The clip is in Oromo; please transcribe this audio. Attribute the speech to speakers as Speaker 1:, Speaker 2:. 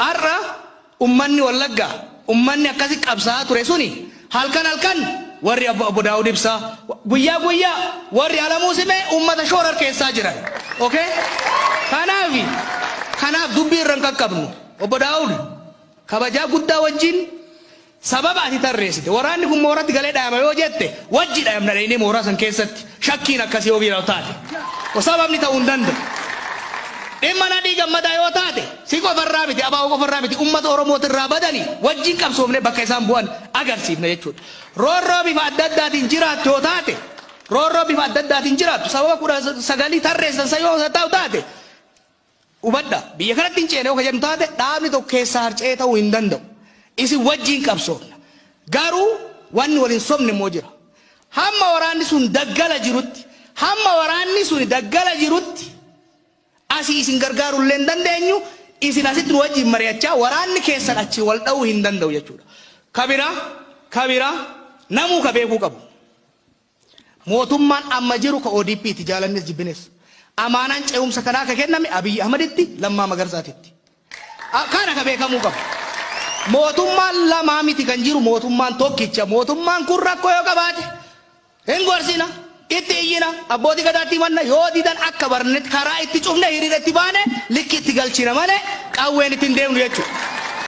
Speaker 1: Har'a ummanni Wallaggaa, ummanni akkasi qabsaa'aa ture suni halkan halkan warri Obbo Daawud Ibsaa, guyyaa guyyaa warri Alamuu Simee ummata shoorar keessaa jiran. Okay? Kanaaf kanaaf dubbii irra hin qaqqabnu. Obbo Daawud, kabajaa guddaa wajjin, sababa ati tarreessite waraanni kun mooratti galee dhayama yoo jette, wajji dhayamna dhaynee mooraa san keessatti, shakkiin akkasii yoo jiraatu taate. Sababni ta'uu hin danda'u. Dhimma Nadhii Gammadaa yoo taate, si qofarraa miti, ABO qofarraa miti, ummata Oromootirraa badanii wajjin qabsoofne bakka isaan bu'an agarsiifna jechuudha. Roorroo bifa adda addaatiin jiraattu yoo taate, roorroo bifa adda addaatiin jiraattu sababa 19 tarreessan san yoo ta'u taate, hubadha, biyya kanatti hin ceene yoo ka jennu taate, dhaabni tokko keessaa harca'ee ta'uu hin danda'u. Isin wajjin qabsoofna. Garuu wanni wal hin sobne immoo jira. Hamma waraanni sun daggala jirutti, hamma waraanni sun daggala jirutti, asii isin gargaaruu illee hin dandeenyu, isin asitti nu wajjin mari'achaa waraanni keessan achii wal dha'uu hin danda'u jechuudha. Kabira namuu ka beekuu qabu. Mootummaan amma jiru ka ODP ti, jaalannes jibbines. Amaanaan ce'umsa kanaa ka kenname Abiyyi Ahmaditti, Lammaa Magarsaatitti. Kana ka beekamuu qabu. Mootummaan lamaa miti kan jiru, mootummaan tokkicha. Mootummaan kun rakkoo yoo qabaate hin gorsina, itti iyyina, abbootii gadaatti himanna, yoo didan akka barnetti karaa itti cufne, hiriira itti baane, likki itti galchina malee qawween ittiin deemnu jechuudha.